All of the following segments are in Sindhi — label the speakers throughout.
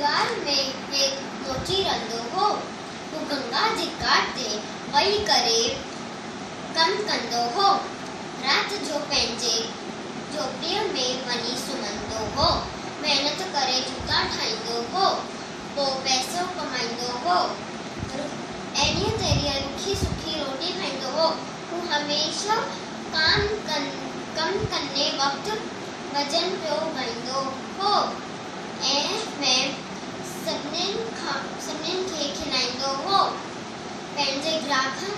Speaker 1: هردوار ۾ هڪ موچي رهندو هو. هو گنگا جي گهاٽ تي ويهي ڪري ڪم ڪندو هو. رات جو پنهنجي جهوپڙيء ۾ وڃي سمهندو هو. محنت ڪري جوتا ٺاهيندو هو. پوء پئسو ڪمائيندو هو. اهڙيء طرح رکي سکي روٽي کائيندو هو. هو هميشه ڪم ڪندي وقت ڀڄن پيو ڳائيندو هو ۽ سڀني کي کلائيندو هو. پنهنجي گراهڪن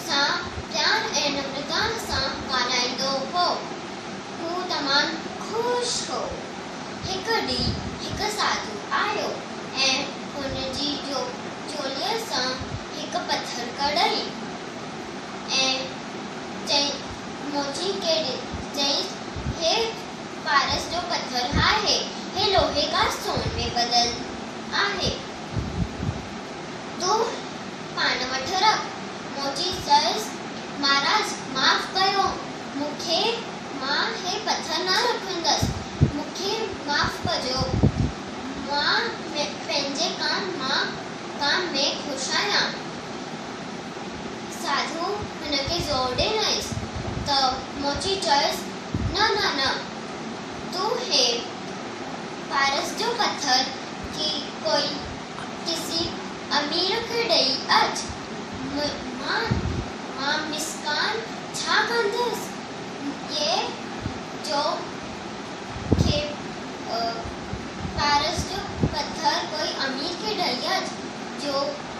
Speaker 1: سان پيار ۽ نمرتا سان ڳالهائيندو هو. هو تمام خوش هو. هڪ ڏينهن هڪ ساڌو آيو ۽ هن جي جهوليء سان هڪ پٿر ڪڍيائين ۽ موچي کي چيائينس، هي پارس جو پٿر آهي، هي لوهي کان سون ۾ بدل آهي، تون پاڻ وٽ رک. موچي چيس، مهاراج معاف ڪيو مون کي، مان هي پٿر نه رکندس، مون کي معاف ڪجو، مان پنهنجي ڪام ۾ خوش آهيان. ساڌو هن کي زور ڏنائينس ته موچي چيس، نه نه نه، تون هي پارس جو پٿر ڪوئي ڪسي امير کي ڏئي اچ. مان مسڪان ڇا ڪندس؟ هي جو کي پارس جو پٿر ڪوئي امير کي ڏئي اچ، جو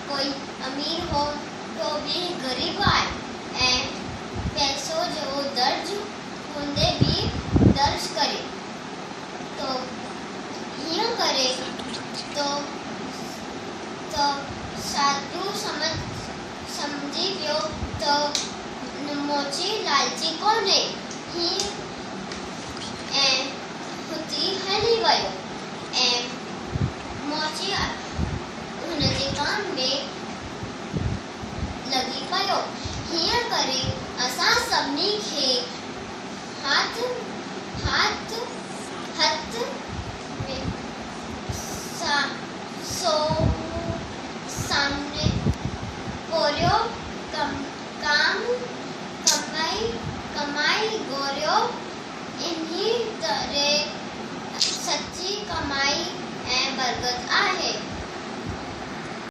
Speaker 1: ڪوئي امير هو تو به غريب آهي ۽ پئسو جو درج هوندي به درج ڪري ٿو. هيئن ڪري ٿو ته ساڌو سمجهي ويو ته موچي لالچي ڪونهي. هي ۽ هتي هلي ويو ۽ موچي هن جي ڪم ۾ لڳي پيو. هيئن ڪري اسان سڀني کي هٿ هٿ ۾ سامهون پورهيو ڪام ڪمائي گهوريو. انهيء طرح سچي ڪمائي ۽ برڪت آهي.